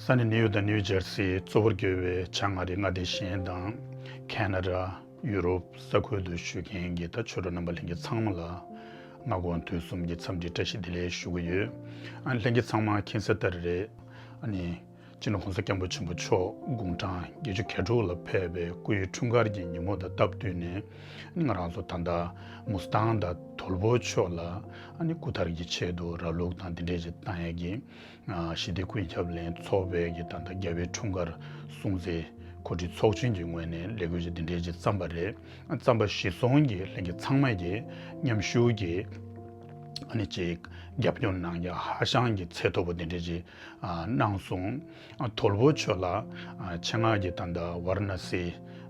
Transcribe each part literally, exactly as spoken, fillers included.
ད་ནི་ནིའུ་ཡོག་དང་ནིའུ་ཇར་སི་གཙོ་བོར་གྱུར་བའི་བྱང་ཨ་རིའི་མངའ་སྡེ་གཞན་དང་། ཁེ་ན་ཌ། ཡུ་རོབ་ས་ཁུལ་དུ་བཞུགས་མཁན་གྱི་ད་ཆོས་གྲོགས་རྣམ་པ་ལྷན་རྒྱས་ཚང་མ་ལ་སྔ་དགོང་དུས་གསུམ་གྱི་འཚམས་འདྲི་བཀྲ་ཤིས་བདེ་ལེགས་ཞུ་གི་ཡོད། ཨ་ནི་ལྷན་རྒྱས་ཚང་མ་མཁྱེན་གསལ་ལྟར་རེད། ཨ་ནི་སྤྱི་ནོར་༸གོང་ས་༸སྐྱབས་མགོན་ཆེན་པོ་མཆོག་དགུང་གྲངས་བརྒྱད་ཅུ་གྱ་དྲུག་ལ་ཕེབས་པའི་སྐུའི་འཁྲུངས་སྐར་གྱི་ཉིན་མོ་དང་སྟབས་བསྟུན་ནས། ཨ་ནི་ང་རང་ཚོ་ད་ལྟ་མུ་སི་ཐང་དང་དོལ་པོ་ཕྱོགས་ལ་ཨ་ནི་སྐུ་ཐར་གྱི་ཆེད་དུ་ར་ལུག་དང་འདི་འདྲས་ཅིག་བཏང་ཡས་ཀྱི། ཞི་བདེ་ཀུན་ཁྱབ་གླིང་ཚོགས་པའི་གི་ད་ལྟ་རྒྱལ་བའི་འཁྲུངས་སྐར་སྲུང་བརྩི་གོ་སྒྲིག་ཚོགས་ཆུང་གི་ངོས་ནས་ལས་འགུལ་ཅིག་འདི་འདྲས་ཅིག་བརྩམས་པ་རེད། བརྩམས་པ་གཞིར་བཟུང་གི་ལྷན་རྒྱས་ཚང་མ་གི་མཉམ་ཞུགས་ཀྱི་ཨ་ནི་ཅིག་རྒྱབ་སྐྱོར་གནང་ཡ་ཧ་ཅང་གི་ཚད་མཐོ་པོ་འདི་འདྲས་ཅིག་གནང་སོང་། དོལ་པོ་ཕྱོགས་ལ་ཆེད་མངགས་ཀྱི་ད་ལྟ་ཝཱ་ར་ཎ་སི་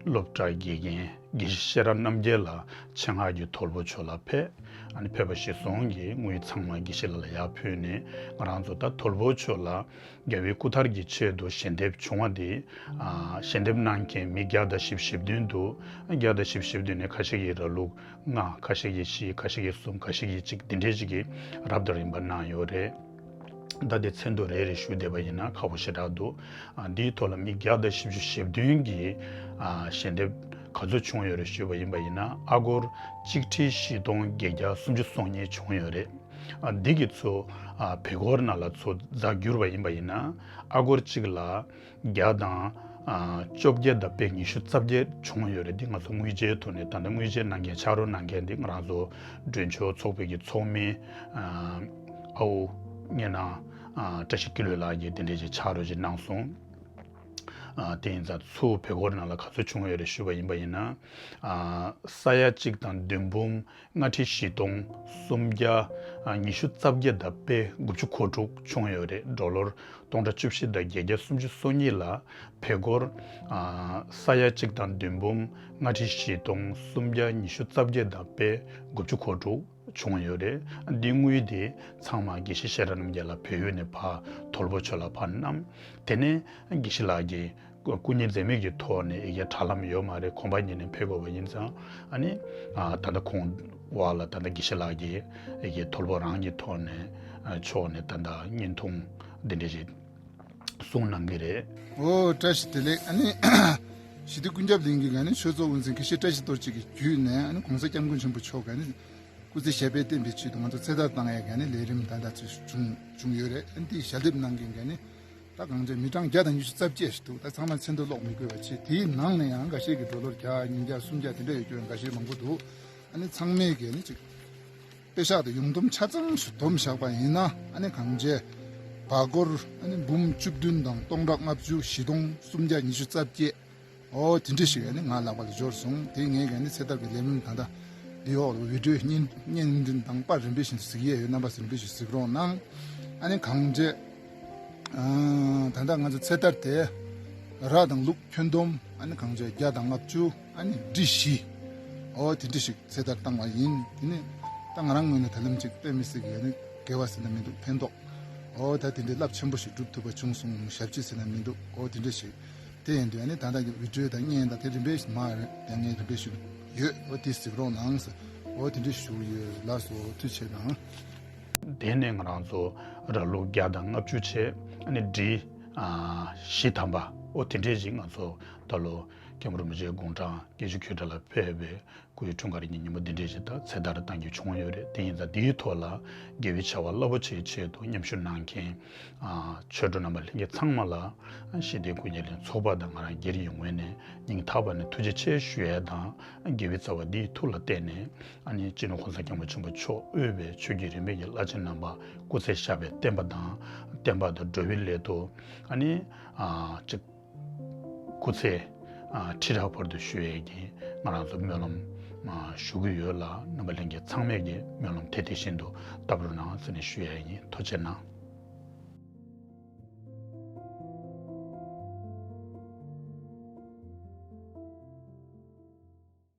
སློབ་གྲྭ་དགེ་རྒན་དགེ་བཤེས་ཤེས་རབ་རྣམ་རྒྱལ་ལགས་ཆེད་མངགས་ཀྱིས་དོལ་པོ་ཕྱོགས་ལ་ཕེབས། ཨ་ནི་ཕེབས་པ་གཞིར་བཟུང་གི་དངུལ་ཚང་མ་དགེ་བཤེས་ལགས་ལ་ཡར་ཕུལ་ནས། ང་རང་ཚོ་ད་དོལ་པོ་ཕྱོགས་ལ་རྒྱལ་བའི་སྐུ་ཐར་གྱི་ཆེད་དུ་ཞལ་འདེབས་བྱུང་བ་དེ། ཨ། ཞལ་འདེབས་གནང་མཁན་མི་བརྒྱ་དང་བཞི་བཅུ་ཞེ་བདུན་འདུག་བརྒྱ་དང་བཞི་བཅུ་ཞེ་བདུན་ནས་ཁ་ཤས་ཀྱིས་ར་ལུག་ལྔ། ཁ་ཤས་ཀྱིས་བཞི། ཁ་ཤས་ཀྱིས་གསུམ། ཁ་ཤས་ཀྱིས་གཅིག་འདི་འདྲས་ཅིག་གིས་རབ་དང་རིམ་པ་གནང་ཡོད་རེད། ད་དེ་མཚན་ཐོ་རེ་རེ་ཞུ་བསྡད་པ་ཡིན་ན་ཁག་པོ་ཞེ་དྲག་འདུག་ཨ། འདིའི་ཐོག་ལ་མི་བརྒྱ་དང་བཞི་བཅུ་ཞེ་བདུན་གྱིས། ཨ། ཞལ་འདེབས་ག་ཚོད་བྱུང་ཡོད་རེད་ཞུས་པ་ཡིན་པ་ཡིན་ན། ཨ་སྒོར་གཅིག་ཁྲི་བཞི་སྟོང་བརྒྱད་བརྒྱ་སུམ་ཅུ་སོ་གཉིས་བྱུང་ཡོད་རེད། ཨ། འདི་གི་ཚོ། ཨ། བལ་སྒོར་ནང་ལ་ཚོ་བསྒྱུར་བ་ཡིན་པ་ཡིན་ན། ཨ་སྒོར་གཅིག་ལ་བརྒྱ་དང་། ཨ། བཅོ་བརྒྱད་དང་པད་ཉི་ཤུ་རྩ་བརྒྱད་བྱུང་ཡོད་རེད། འདི་ང་ཚོ་དངུལ་ཆའི་ཐོག་ནས། ད་ལྟ་དངུལ་ཆས་གནང་མཁན། ཕྱག་རོགས་གནང་མཁན་འདི་ང་རང་ཚོ་མགྲོན་ཆོས་ཚོགས་པའི་གི་ཚོགས་མི། ཨ། ཨའུ་གཉན་ནང་། ཨ། བཀྲ་ཤིས་སྐྱིད་ལོ་ལགས་ཀྱིས་དེ་འདྲས་ཅིག་ཕྱག་རོགས་ཅིག་གནང་སོང་། ཨ། དེ་ཡིན་ཙང་ཚུར་བལ་སྒོར་ནང་ལ་ག་ཚོད་བྱུང་ཡོད་རེད་ཞུས་པ་ཡིན་པ་ཡིན་ན། ཨ། ས་ཡ་གཅིག་དང་བདུན་འབུམ་ལྔ་ཁྲི་བཞི་སྟོང་སུམ་བརྒྱ་ཉི་ཤུ་རྩ་བརྒྱད་དང་པད་དགུ་བཅུ་གོ་དྲུག་བྱུང་ཡོད་རེད། ཌོ་ལར་སྟོང་ཕྲག་བཅུ་བཞི་དང་བརྒྱད་བརྒྱ་སུམ་ཅུ་སོ་གཉིས་ལ་བལ་སྒོར། ཨ། ས་ཡ་གཅིག་དང་བདུན་འབུམ་ལྔ་ཁྲི་བཞི་སྟོང་སུམ་བརྒྱ་ཉི་ཤུ་རྩ་བརྒྱད་དང་པད་དགུ་བཅུ་གོ་དྲུག་བྱུང་ཡོད་རེད། འདི་དངུལ་དེ་ཚང་མ་དགེ་བཤེས་ཤེས་རབ་རྣམ་རྒྱལ་ལགས་བལ་ཡུལ་ནས་ཕར་དོལ་པོ་ཕྱོགས་ལ་ཕར་བསྣམས། དེ་ནས་དགེ་བཤེས་ལགས་ཀྱིས་སྐུ་ཉིད་འཛེམ་མེད་ཀྱི་ཐོག་ནས་ཡ་གྱལ་དྲ་ལམ་ཡོད་མ་རེད། གོམ་པ་ཉིད་ནས་ཕེབས་དགོས་པ་ཡིན་ཙང་། ཨ་ནི། ཨ། ད་ལྟ་ཁོང་བ་ལ་ད་ལྟ་དགེ་བཤེས་ལགས་ཀྱིས་ཡ་གྱལ་དོལ་པོ་རང་གི་ཐོག་ནས། ཨ། ཕྱོགས་ནས་ད་ལྟ་བརྙན་ཐུང་འདི་འདྲ་ཞིག་གསུངས་གནང་གི་རེད། ཨོ། བཀྲ་ཤིས་བདེ་ལེགས། ཨ་ནི་ཞི་བདེ་ཀུན་ཁྱབ་གླིང་གི་ག་ནི་ཆོས་ཚོགས་དབུ་འཛིན་དགེ་བཤེས་བཀྲ་ཤིས་རྡོ་རྗེ་གི་བརྒྱུད་ནས། ཨ་ནི་༸གོང་ས་༸སྐྱབས་མགོན་ཆེན་པོ་མཆོག་ག་ནི་སྐུ་ཚེ་ཞབས་པད་བརྟན་པའི་ཆེད་དུ་ང་ཚོ་ཚེ་ཐར་བཏང་ཡས་ག་ནི་ལས་རིམ་ད་ལྟ་ཚོད་བྱུང་བྱུང་ཡོད་རེད། ཨ་ནི་དེའི་ཞལ་འདེབས་གནང་མཁན་ག་ནི་ད་གང་ཅི་མི་གྲངས་བརྒྱ་དང་ཉི་ཤུ་རྩ་བརྒྱད་ཞིག་འདུག་ད་ཚང་མ་མཚན་ཐོ་ཀློག་མི་དགོས་པ་བྱས། དེའི་ནང་ནས་ཡང་འགའ་ཤས་ཀྱིས་ཌོ་ལར་བརྒྱ་ཉིས་བརྒྱ་སུམ་བརྒྱ་དེ་འདྲ་ཡོད་རྒྱུ་འགའ་ཤས་མང་པོ་འདུག་ཨ་ནི་ཚང་མས་ག་ནི་ཅིག་དཔེ་བཞག་སྟེ་ཡོངས་བསྡོམས་ཆ་ཚང་ཞིག་བསྡོམས་བཞག་པ་ཡིན་ན། ཨ་ནི་གང་ཅི་བལ་སྒོར་ཨ་ནི་འབུམ་བཅུ་བདུན་དང་སྟོང་ཕྲག་ལྔ་བཅུ་བཞི་སྟོང་སུམ་བརྒྱ་ཉི་ཤུ་རྩ་བརྒྱད། ཨོ། དེ་འདྲ་ཞིག་ཨ་ནི་ང་ལག་པ་ལ་འབྱོར་སོང་། དེ་ངས་ག་ནི་ཚེ་ཐར་གྱི་ལས་རིམ་ད་ལྟ་འདི་འོག་ལ་བི་ཌིའོ་བརྙན་བརྙན་འཕྲིན་དང་པར་རིམ་པས་བཞིན་གཟིགས་ཡས་ཡོད། རྣམ་པ་ཚོ་རིམ་པས་བཞིན་གཟིགས་རོགས་གནང་། ཨ་ནི་གང་ཅི། ཨ། ད་ལྟ་ང་ཚོ་ཚེ་ཐར་དེ་ར་དང་ལུག་ཁྱོན་བསྡོམས། ཨ་ནི་གང་ཅི་བརྒྱ་དང་ལྔ་བཅུ། ཨ་ནི་སྒྲིག་གཞི། ཨོ། དེ་འདྲ་ཞིག་ཚེ་ཐར་བཏང་བ་ཡིན། དེ་ནི་ད་ང་རང་ངོས་ནས་ད་ལམ་ཅིག་དཔེ་མི་སྲིད་ཀྱི་ཨ་ནི་དགེ་བ་ཟེར་ན་མི་འདུག་ཕན་ཐོགས། ཨོ། ད་དེ་འདྲའི་རླབས་ཆེན་པོ་ཞིག་སྒྲུབ་ཐུབ་པ་བྱུང་སོང་། ཞབས་ཕྱི་ཟེར་ན་མི་འདུག་ཨོ། དེ་འདྲ་ཞིག་དེ་ཡིན་དུས་ཨ་ནི་ད་ལྟ་གི་བི་ཌིའོ་དང་བརྙན་དང་དེ་རིམ་པས་མར་ཡང་ངས་རིམ་པས་ཞུ་ཡོད། ཨོ། དེ་གཟིགས་རོགས་གནང་ཟེར། ཨོ། དེ་འདྲ་ཞུ་ཡོད། ལགས་སོ། ཐུགས་རྗེ་ཆེ་གནང་། དེ་ནས་ང་རང་ཚོ་ར་ལུག་བརྒྱ་དང་ལྔ་བཅུ་བྱས། ཨ་ནི་འབྲི། ཨ། བཞི་ཐམ་པ། ཨོ། དེ་འདྲས་ཅིག་ང་ཚོ་ད་ལོ་མཁན་པོ་རིན་པོ་ཆེའི་དགུང་གྲངས་བརྒྱད་ཅུ་གྱ་དྲུག་ལ་ཕེབས་པའི་སྐུའི་འཁྲུངས་སྐར་གྱི་ཉིན་མོ་འདི་འདྲས་ཅིག་ད་ཚེ་ཐར་བཏང་རྒྱུ་བྱུང་ཡོད་རེད། དེ་ཡིན་ཙང་འདིའི་ཐོག་ལ་དགེ་བའི་བྱ་བ་རླབས་པོ་ཆེའི་ཆེད་དུ་མཉམ་ཞུགས་གནང་མཁན། ཨ། ཆོས་གྲོགས་རྣམ་པ་ལྷན་རྒྱས་ཚང་མ་ལ་ཞི་བདེ་ཀུན་ཁྱབ་གླིང་ཚོགས་པ་དང་ང་རང་སྒེར་གྱི་ངོས་ནས་སྙིང་ཐག་པ་ནས་ཐུགས་རྗེ་ཆེ་ཞུ་ཡས་དང་། དགེ་བའི་རྩ་བ་འདིའི་མཐུ་ལ་བརྟེན་ནས། ཨ་ནི་སྤྱི་ནོར་༸གོང་ས་༸སྐྱབས་མགོན་ཆེན་པོ་མཆོག་དབུས་པའི་ཆོས་བརྒྱུད་རིས་མེད་ཀྱི་བླ་ཆེན་རྣམ་པ་སྐུ་ཚེ་ཞབས་པད་བརྟན་པ་དང་། བརྟན་པ་དང་འགྲོ་བའི་ལས་དོན། ཨ་ནི། ཨ། ཅིག་སྐུ་ཚེ། ཨ། ཁྲི་ཕྲག་བར་དུ་བཞུགས་ཡས་ཀྱི་ང་རང་ཚོ་སྨོན་ལམ། ཨ། ཞུ་གི་ཡོད་ལ། རྣམ་པ་ལྷན་རྒྱས་ཚང་མས་ཀྱི་སྨོན་ལམ་དེ་དེ་བཞིན་དུ་བཏབ་རོགས་གནང་ཟེར་ནས་ཞུ་ཡས་ཡིན། ཐུགས་རྗེ་གནང་།